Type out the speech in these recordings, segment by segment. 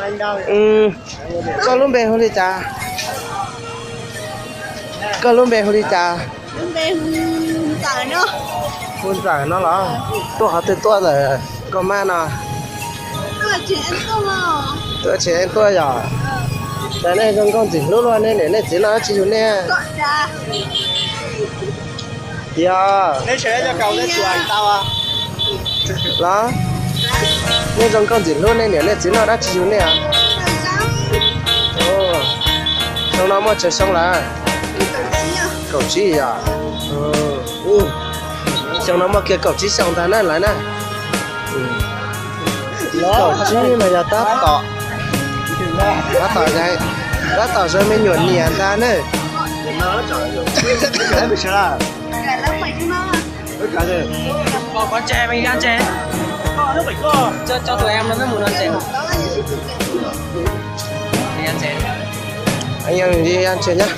Koj lub npe hu li cas? Koj lub npe hu li cas? Hu Ntxawm no los? Tuaj qhov twg tuaj ntawm Nkauj Mab no? Tuaj tsev tuaj yom? Cas nej zoo nkauj ntxim hlub luaj, nej niam nej txiv noj dab tsi yug nej? Tiag los? Nej zoo nkauj ntxim hlub, nej niam nej txiv noj dab tsi yug nej? Xyoo no muaj tsawg xyoo lawm? Kaum tsib yom? Xyoo no muaj kiag kaum tsib xyoo ntag na lawv na. Kaum tsib mas yog tab tom, tab tom, tab tom zoo me nyuam niam ntag na. Yog ntses nyob.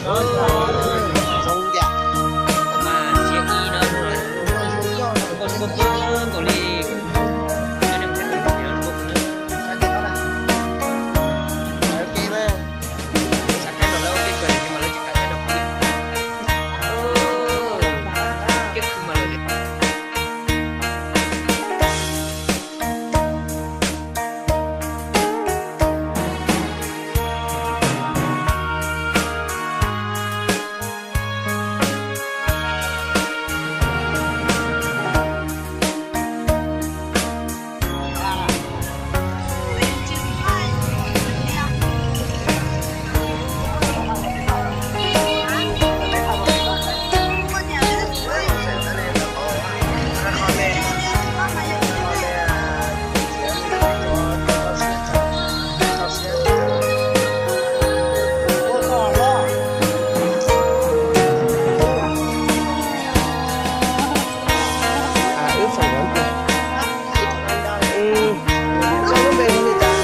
Koj lub npe hu li cas?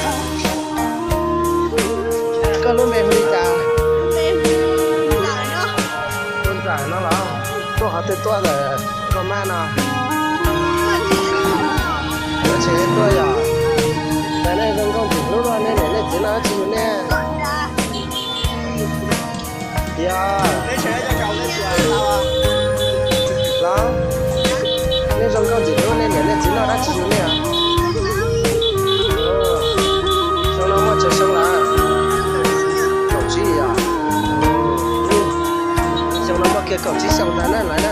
Koj lub npe hu li cas? Hu Ntxawm no los? Tuaj qhov twg tuaj ntawm Nkauj Mab no? Tuaj tsev tuaj yom? Cas nej zoo nkauj ntxim hlub luaj, nej niam nej txiv noj dab tsi yug nej? Tiag los? Nej zoo nkauj ntxim hlub, nej niam nej txiv noj dab tsi yug nej? Xyoo no muaj tsawg xyoo lawm? Kaum tsib yom? Xyoo no muaj kiag kaum tsib xyoo ntag na lawv.